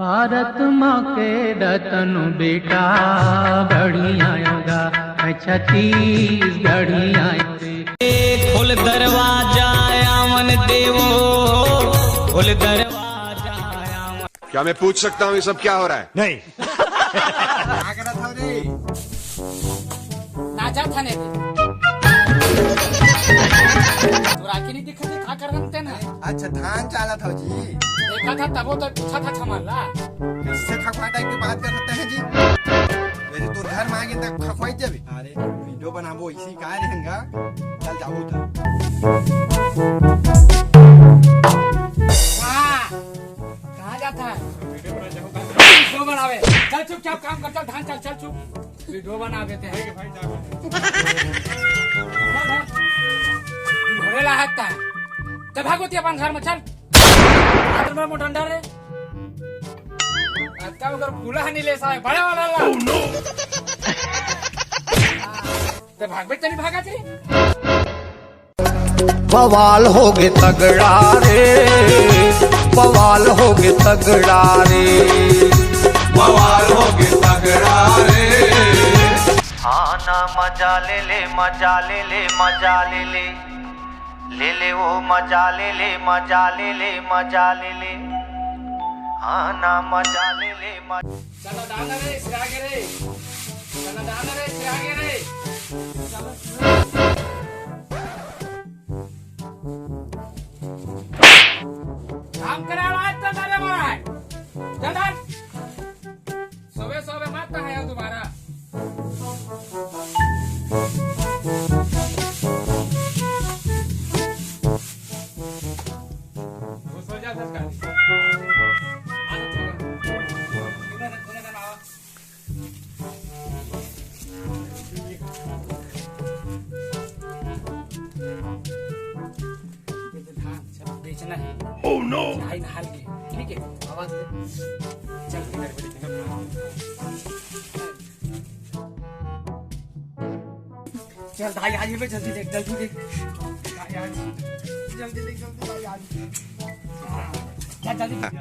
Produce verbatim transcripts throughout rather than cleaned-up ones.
भारत माँ के रतन बेटा, बढ़िया आयो गा, मैं छत्तीसगढ़ी आयो रे। खोल दरवाजा आवन देवो, खोल दरवाजा आवन। क्या मैं पूछ सकता हूँ ये सब क्या हो रहा है? नहीं। का करत हव रे? नाचत हने रे। तोरा आँखी नहीं दिखत हे, का करत हन तेन? अच्छा, धान चालत हव जी। देखत हन तभो तो पूछत हन हमन ला। कइसे खखवा टाइप के बात करत हे जी? यदि तोर घर में आगे त खखवाई जाबे। अरे, वीडियो बनाबो इसी का रहेंगा। चल जाबो त। वाह! कहाँ जात हे? वीडियो बनावे। चल चुपचाप काम कर, चल धान चल, चल चुप। वीडियो बना देते हैं। घोड़े ला हकता है। चल भागो ती अपन घर में, चल। हाथ में मोटंडा रे। अतका ओकर फूला नहीं ले साले, बड़ा वाला ला। ते भागबे त नहीं भागा थे। बवाल होगे तगड़ा रे, बवाल होगे तगड़ा रे, बवाल होगे तगड़ा रे। आना मजा ले ले, मजा ले ले, मजा ले ले, ले ले वो मजा ले ले, मजा ले ले, मजा ले ले, आना मजा ले ले, मजा। चला दाना रे, सिरागे रे। चला दाना रे, सिरागे रे। चला। काम करे वाला आज तो करे वाला है। चल हट। सोवे सोवे मत तो है दोबारा। वो सो जा सच का। ये तो धान सब बेचना है। Oh no! धाई हाल के, ठीक है, आवाज दे। चल, इधर बैठ, इधर बैठ। चल, धाई आज ही पे जल्दी देख, जल्दी देख। धाई आज, जल्दी देख, जल्दी धाई आज। हाँ, जा, जल्दी देख।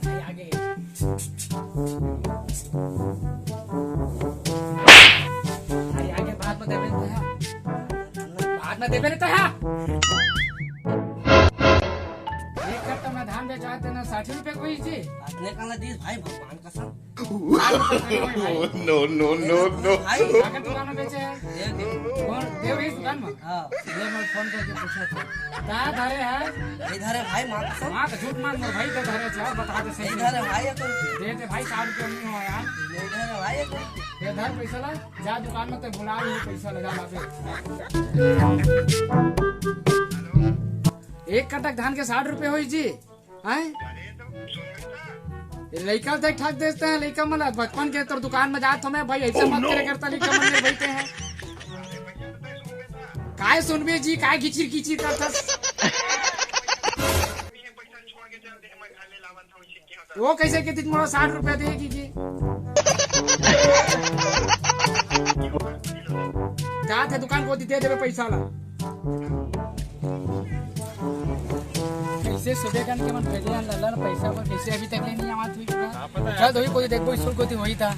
भाई, आगे। भाई, आगे, बाद में देबे नहीं तो है। बाद में देबे नहीं तो है। एक कट्टा में धान बेचाते ना साठ रुपए कोई जी। अपने काला दीस भाई, भगवान कसम। No, no, no, no। भाई, आगे दुकान में बेचे हैं। दे दे। कौन? देव इस दुकान में? हाँ। ये मैं फोन करके पूछा था। कहाँ धरे है? इधर है भाई, माँ कसम। हाँ, तो झूठ मान लो भाई, तो धरे चार, बता दे सही। इधर है भाई, ये तो। दे दे भाई, साठ रुपये नहीं हो यार। इधर है भाई, ये तो। ये धर पैसा ला, जा दुकान में तो बुला, ये पैसा लगा ला बे। एक कटक धान के साठ रुपये होई जी। हैं? ये लइका देख ठाक देते हैं, लइका मन बचपन के तोर दुकान में जात हमें भाई, ऐसे मत करे करता, लइका मन मेरे भाई के हैं। काय सुनबे जी, काय घिचिर घिचिर करता। वो कैसे के दिन मोला साठ रुपया देगी जी? जात हे दुकान कोती दे देबे पैसा ला। कैसे सुबह कन के मन भेजे हैं लल्ला पैसा पर, कैसे अभी तक ले नहीं आवत हुई पूरा? चल तो ही कोती देखबो स्कूल कोती वही था।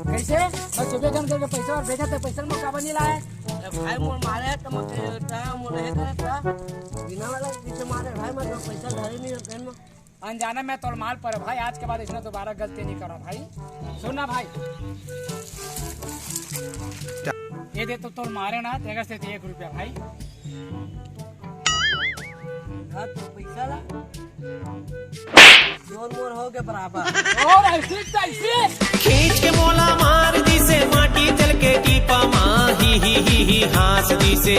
कैसे? बस सुबह कन करके पैसा और भेजा थे, पैसा मोर काबर नहीं लाए? अरे भाई मोर मारे तो मोर, मोर रहे करे था। बिना वाला पीछे मारे भाई, मतलब पैसा धरे नहीं होते हैं। अनजाने में तोर माल पर भाई, आज के बाद इसने दोबारा गलती नहीं करो भाई। सुन ना भाई, ये दे तो तोर मारे ना, तेरे से एक रुपया भाई। ना तो पैसा ला, जोर मोर हो गए बराबर। और ऐसे तैसे। खींच के मोला मार दिसे, माटी चल के टीपा मा, ही, ही, ही, ही, हाँस दिसे।